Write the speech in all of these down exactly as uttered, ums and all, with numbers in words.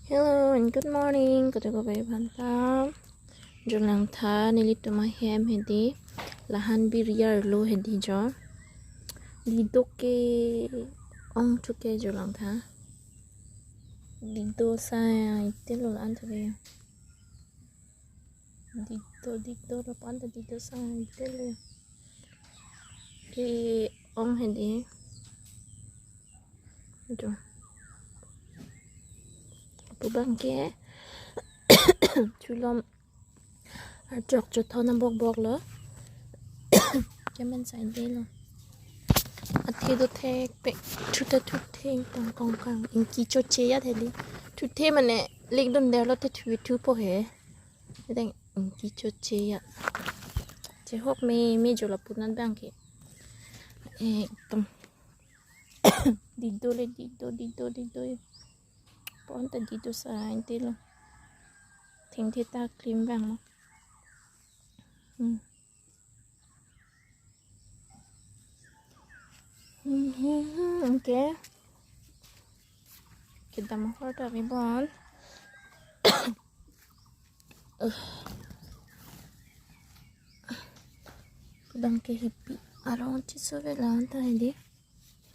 Hello and good morning. Kote ko bai bhanta. Jo langtha nelitum ahem hedi. Lahan biryar lo hedi jo. Dido ke ong thu ke jo langtha. Dido sai telo la-an thu ke. Dido, dido, lo pan ta dido sai telo. Ke ong hedi. Ito. Lapu abang ke. Chulom. Arjok chothon abok bok lo. Kemen sai delo. Athe do thek pe. Thu ta thu thek tong kong kang. Ingki choche ya theli. Thu the mane lek dun der lo te thu thu po he. Deng ingki choche ya. Chehok me me jo lapu an abang ke. Ekdom. Dido le dido, dido, dido. Pon ta dido sai telo. Thengthe ta klim abang lo. Hmm. Hmm, hmm, hmm, okay. Kedam ahor ta ave bon. Uh. Kedam ke happy. Arong chiso ve la-an ta hedi.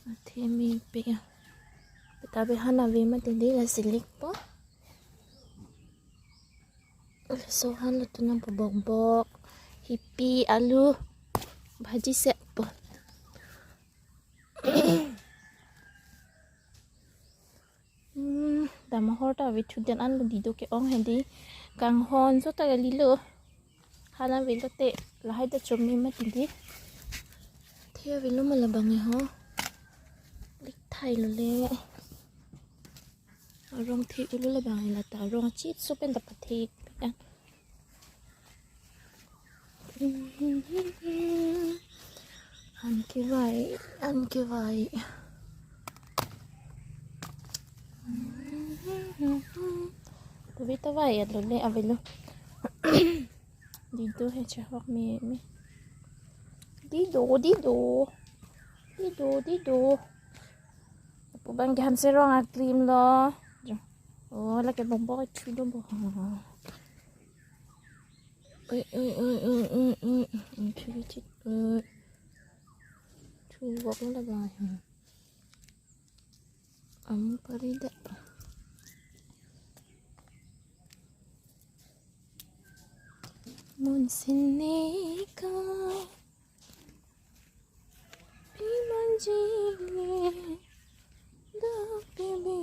Athe me pe ya. Beta be han ave mati di la silik po. Laso han lo tu nang po bok bok. Hipi alu. Bhaji se po. Hmm, dam ahor ta ave thu den an lo dido ke ong hedi. Kanghon so ta kali lo. Han ave lo te lahai ta chom me mati di. The ave lo ma labang e ho. Lik thai lo le. Arong the ulo labang e la ta arong chit so pen ta pathe. An kevai, an kevai. Tuvi ta vai alo le ave lo. Dido he chehok me me. Dido, dido. Dido, dido. Lapu abang ke han se rong akrim lo. Jo. Oh, lake bok bok chu do bo. Oi, oi, oi, oi, oi, oi. Oi, chu chit, oi. Chu bok lo labang. Amu pari da. Monsin ne ka. Pimanji ne. Da pibi.